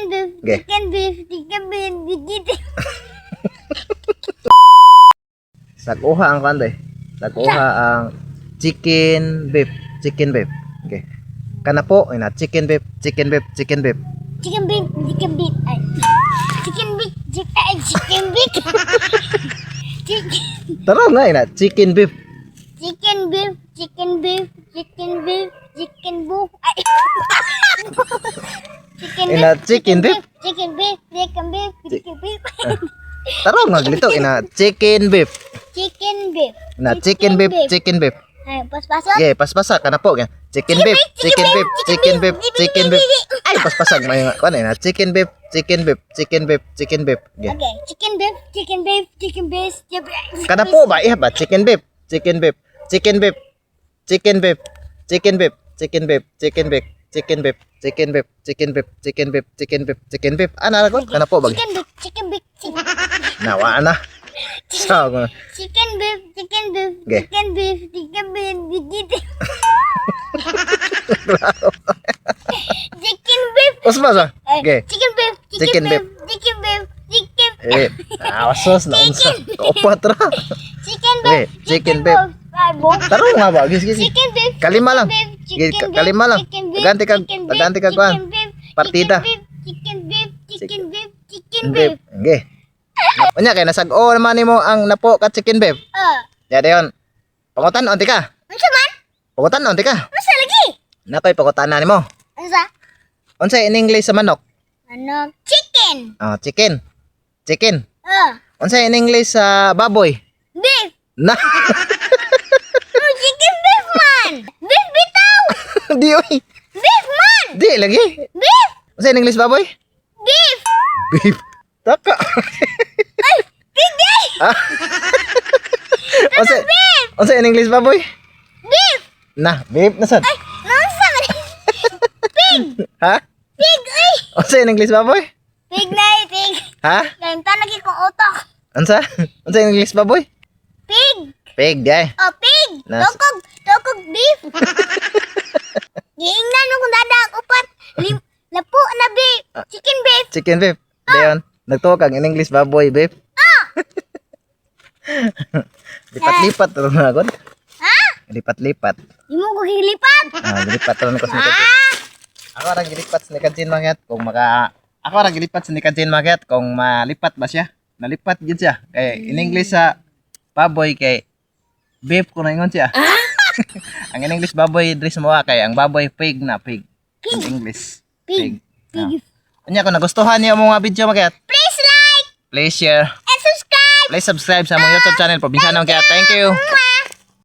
beef, Okay. chicken beef, chicken beef, chicken. Saguha ang kuan, day. Saguha ang chicken beef, chicken beef. Okay. Kana po ina chicken beef, chicken beef, chicken beef. Chicken beef, chicken beef, ay. Chicken beef, chicken, ay, chicken beef. Chicken, Tara nga ina chicken beef. Chicken beef, chicken beef, chicken beef, chicken beef, ay. Chicken Ina, chicken beef. Chicken beef, chicken beef, chicken beef. Tara nga glito ina chicken beef. Chicken beef. Ina chicken beef, chicken beef. Ay, paspasok. Okay, paspasa kana po. Chicken beef, chicken beef, chicken beef, chicken beef. Ay, paspasag may nga kuan ina chicken beef, chicken beef, chicken beef, chicken beef. Okay. Okay, chicken beef, chicken beef, chicken beef, chicken beef. Kana po ba iha ba chicken beef, chicken beef, chicken beef, chicken beef, chicken beef, chicken beef, chicken beef, chicken beef, chicken beef, chicken beef, chicken beef, chicken beef, chicken beef. Ana ra ko kana po ba? Chicken beef, chicken beef, chicken, Nawa na. So, chicken beef, chicken beef, Okay. chicken beef, chicken beef, chicken beef. Chicken beef. Usba sa. Ay, Okay. chicken beef, Chicken chicken beef, chicken beef, chicken Eh, sos na unsa. Kaupat ra. Chicken Okay, beef, chicken beef. Ay, bo. Tarong nga ba? Gis gis. Chicken beef. Kalima lang. Chicken beef, Gi- chicken beef, kalima lang. chicken beef, chicken beef, Taganti kag kuan. chicken beef, Partida. chicken beef, chicken beef, chicken beef, chicken Beef. beef. Okay. Unya kay nasag-o naman nimo ang napo ka chicken beef. Ah, Ya dayon. Pangutan-on ti ka. Unsa man? Pangutan-on ti ka. Unsa lagi? Nakoy pangutana nimo. Unsa? Unsa in English sa manok? Ano? Chicken. Ah, chicken. Chicken. Ah, Unsa in English sa baboy? Beef. Na. Oh, chicken beef man. Beef bitaw. Di oy. Beef man. Di lagi. Beef. Unsa in English baboy? Beef. Beef. Taka. Ay, pig day. Unsa in English baboy? Beef. Na, beef na sad. Ay, naunsa man? Pig. Ha? Pig ay. Unsa in English baboy? Pig na ay, pig. Ha? Kainta lagi kong utok. Unsa? Unsa in English baboy? Pig. Pig, di. Oh, pig. Tukog, tukog beef. Giingnan mo kung dada ang upat. Lim, lapo na beef. Chicken beef. Chicken beef. Dayon. Nagtuo kang in English baboy beef. Ah. Lipat-lipat ron na ako. Ha? Lipat-lipat. Di mo ko gilipat. Ah, gilipat ron ko sa Nikajin. Ah! Ako ra gilipat sa Nikajin mangyat kung maka Ako ra gilipat sa Nikajin mangyat kung malipat ba siya. Nalipat gid siya. Kay in English sa baboy kay beef ko na ingon siya. Ang in English baboy diri sa mga kay ang baboy pig na pig. In English. Pig. Pig. Pig. Ah. Unya kung nagustuhan niyo ang mga video magyat, Please like please share, and subscribe. please subscribe sa among YouTube channel Probinsyano kaya. Thank you. Mwah!